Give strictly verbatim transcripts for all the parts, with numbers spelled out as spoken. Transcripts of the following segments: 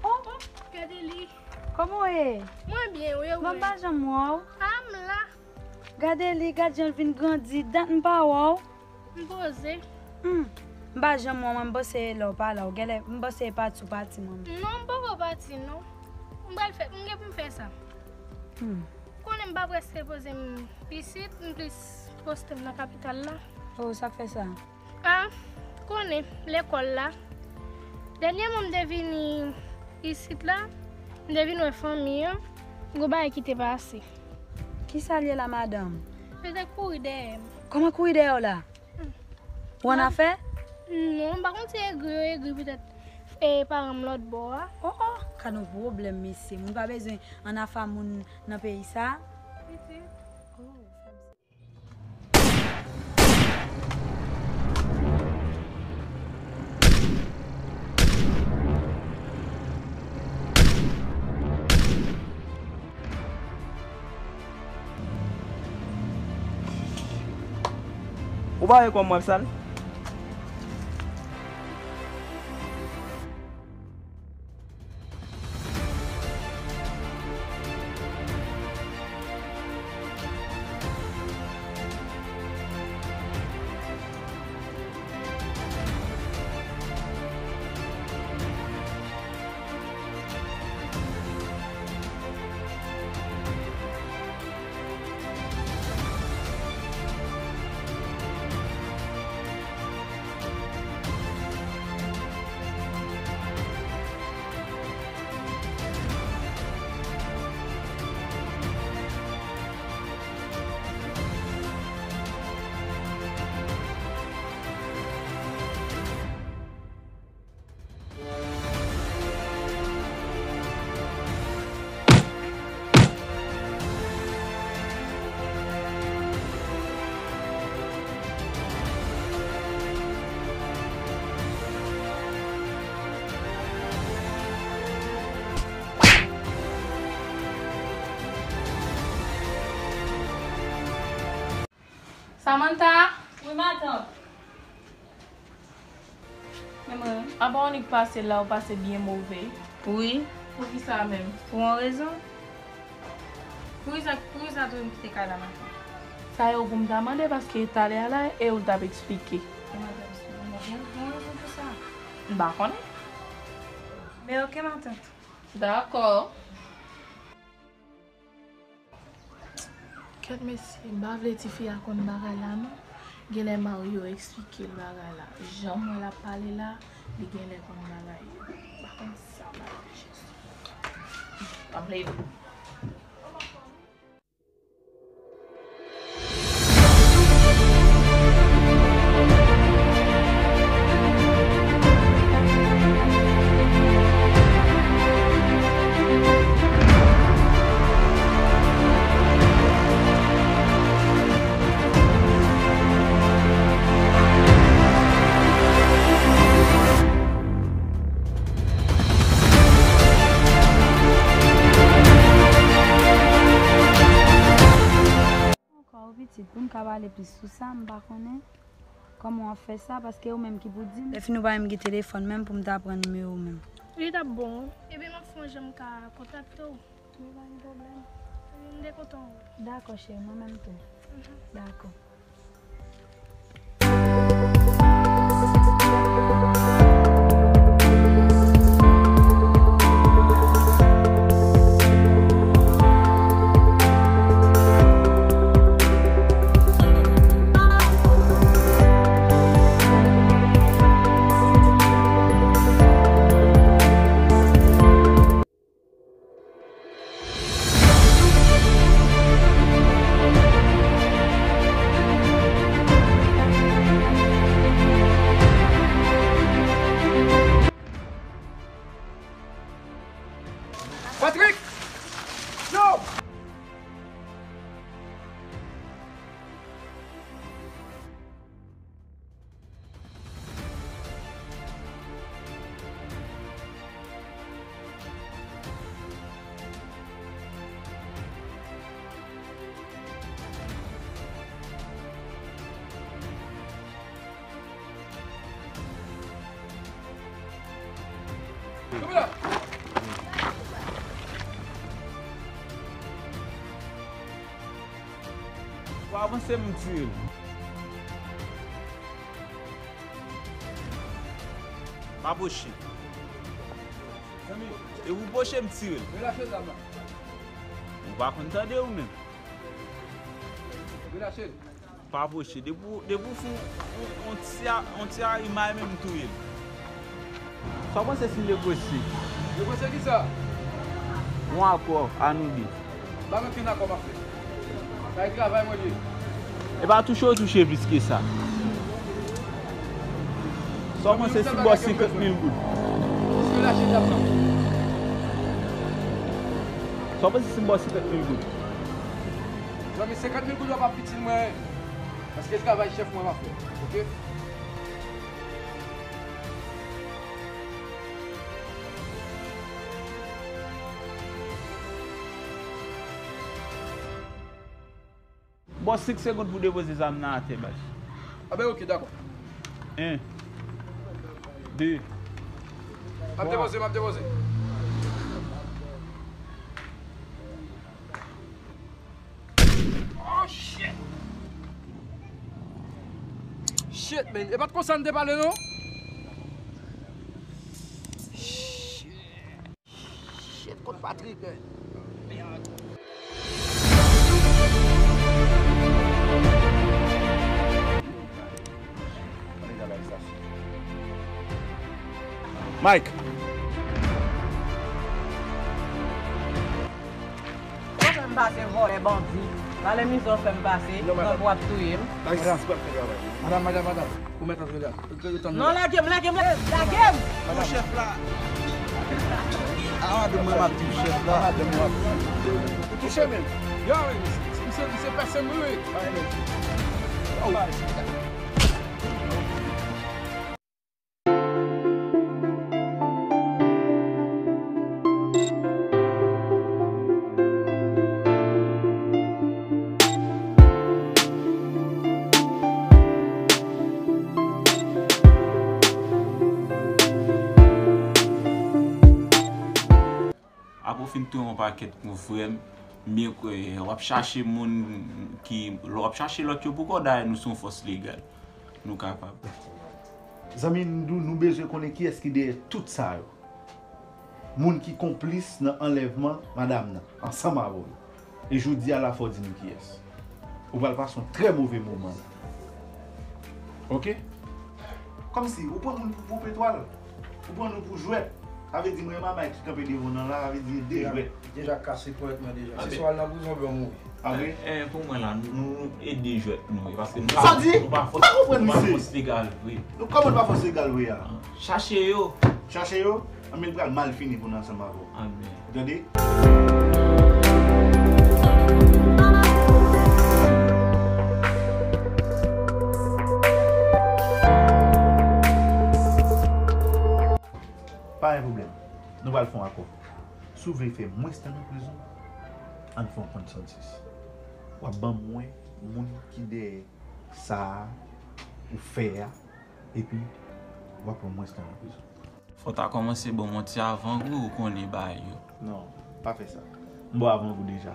Oh, oh, gade li. Kòman w ye? Mwen byen, wi, e ou menm? Mwen pa janm wè w. A, m la. Gade li, gad jan l vin grandi, dat m pa wè w. M poze. Hmm. M pa janm wè w, mwen, m panse lè w pa la, w genlè, m panse e pati w pati, mwen. Non, m poko pati, non. M pral fè, m gen pou m fè sa. Hmm. Konnen m pa prèske poze m isit, m plis poste m nan kapital la. Oh, sa k fè sa? A, konnen, lekòl la. Dènyèman m te vini isit la, m te vin wè fanmi an, gon bagay ki te pase. Kisa l ye la, madanm? Yo te kouri dèyè m. Kòman kouri dèyè w la? Hmm. Ou annafè? Non, m pa konn si egri yo egri petèt, e, paran m lòt bò a. Oh, oh, gad yon pwoblèm, mesye. Moun pa bezwen annafè moun nan peyi sa. Pitit. Oh, fè m Ou pa wè kòman m ap sal? Samantha! Wi, matant. Men mwen. Apa w annik pase la, ou pase byen move? Wi. Poukisa menm? Pou yon rezon. Poukisa, poukisa tou m kite kay la maten? Sa yo pou m ta mande, paske talè a la, e ou l t ap eksplike. Pou mwen t ap eksplike, mwen gen yon rezon pou sa. M pa konnen. Men oke, matant. Dakò. Kèt mesye, m pa vle tifi a konn bagay la non. Genlè Mario eksplike l bagay la. Jan m wè l ap pale la, li genlè konn bagay yo. M pa konn sa m ap fè, Jezi. Pa vle. Pou m ka pale plis sou sa, m pa konnen kòman w ap fè sa, paske ou menm ki pou di m. Lè fini ou pa menm gen telefòn menm pou m ta pran nimewo w menm. Li t ap bon, wi. Epi m ap fè yon jan m ka kontakte w. Wi, pa gen pwoblèm. M te kontan wè w. Dakò, cheri, mwen menm tou. Mhm. Dakò. Patrick! Yo! Ou avanse, m tire l. Pa pwoche. E ou pwoche, m tire l. Relache zam la. Ou pa konn tande ou menm. Relache l. Pa pwoche. Depi w, depi w fè yon, yon ti a, yon ti arimay menm, m touye l. Sa w panse si m negosye? Negosye kisa? Yon akò a nou de. Ba mwen ken akò m ap fè. Sa e travay mwen li ye. E pa touche w touche plis ke sa. Sa w panse si m ba w senkant mil goud? Piske lache dam nan. Sa w panse si m ba w senkant mil goud? Zanmi, senkant mil goud yo p ap itil mwen. Paske travay chèf mwen m ap fè. Oke? Ba w senk segonn pou depoze zam nan atè, baz. A ben, oke, dakò. En. De. M ap depoze, m ap depoze. Oh, shit! Shit, man. E pa t konsa n te pale, non? Shit. Shit, kot Patrick, eh? Merde. Mike. Ou fè m pase vòlè, bandi. Pale mizè w fè m pase, tankou w ap touye m. Taksist pral fè travay. Madanm, madanm, madanm. Ou mèt antre la. Non, lage m, lage m, lage m! Madanm. Chèf la. A madanm mwen m ap di w chèf la. Madanm mwen. Ou touche menm. Yo, wi, misye, misye pèse m, wi, wi. Oh. Apre w fin touye yon pakèt moun, frè m, byen kwè, w ap chache moun ki, w ap chache lòt yo pou kò w, dayè nou se yon fòs legal. Nou kapab. Zanmi, nou, nou bezwen konnen kiyès ki dèyè tout sa yo. Moun ki konplis nan anlèvman madanm nan, ansanm avè w. E jodi a la, fò w di nou kiyès. Ou pral pase yon trè move moman la. Oke? Kòmsi, ou pran moun pou, pou petwal. Ou pran nou pou jwèt. Sa vle di mwen, manman ki kanpe devan w nan la, sa vle di de jwèt. Deja kase ponyèt mwen deja. Se swa al nan prizon oubyen w mouri. A vre? Eh, eh, pou mwen la, nou, nou ede jwèt nou, paske nou pa, nou pa fòs, nou pa fòs legal vre. Nou kòman nou pa fòs legal vre a? Chache yo. Chache yo? Anben, li pral mal fini pou nou ansanm avè w. Anben. Tande? Pa gen pwoblèm. Nou pral fè yon akò. Si w vle fè mwens tan nan prizon, ann fè yon konsansis. W ap ban mwen Moun ki dèyè sa ou fè a, epi w ap pran mwens tan nan prizon. Fò w ta kòmanse ban m yon ti avangou, ou konnen bagay yo. Non, pa fè sa. M ba w avangou deja.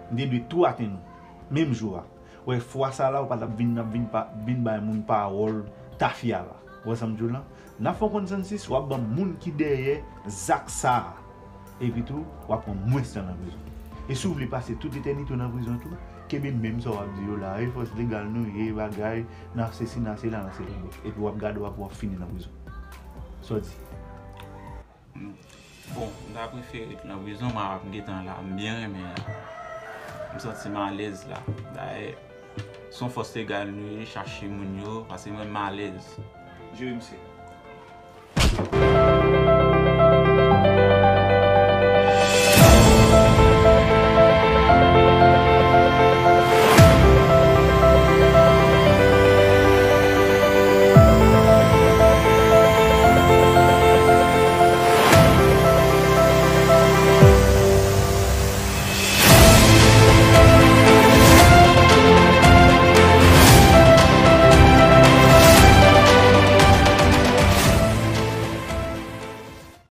M te dwe tou atenn ou, menm jou a. Wè, fwa sa la, ou pa t ap vin, ap vin, pa, vin bay moun pawòl tafya la. Ou wè sa m di w la? N ap fè yon konsansis, w ap ban moun ki dèyè zak sa a. Epi tou, w ap pran mwens tan nan prizon. E si w vle pase tout etènite w nan prizon tou, kenbe menm sa w ap di yo la, e fòs legal nou ye, bagay, n ap sesi, n ap sela, n ap sela. Epi w ap gade w ap, w ap fini nan prizon. Sa w di? Bon, m ta prefere ret nan prizon, m ap gentan la, m byen renmen la. M santi m alèz la. Dayè, se yon fòs legal nou ye, chache moun yo, paske mwen m alèz. Jere misye.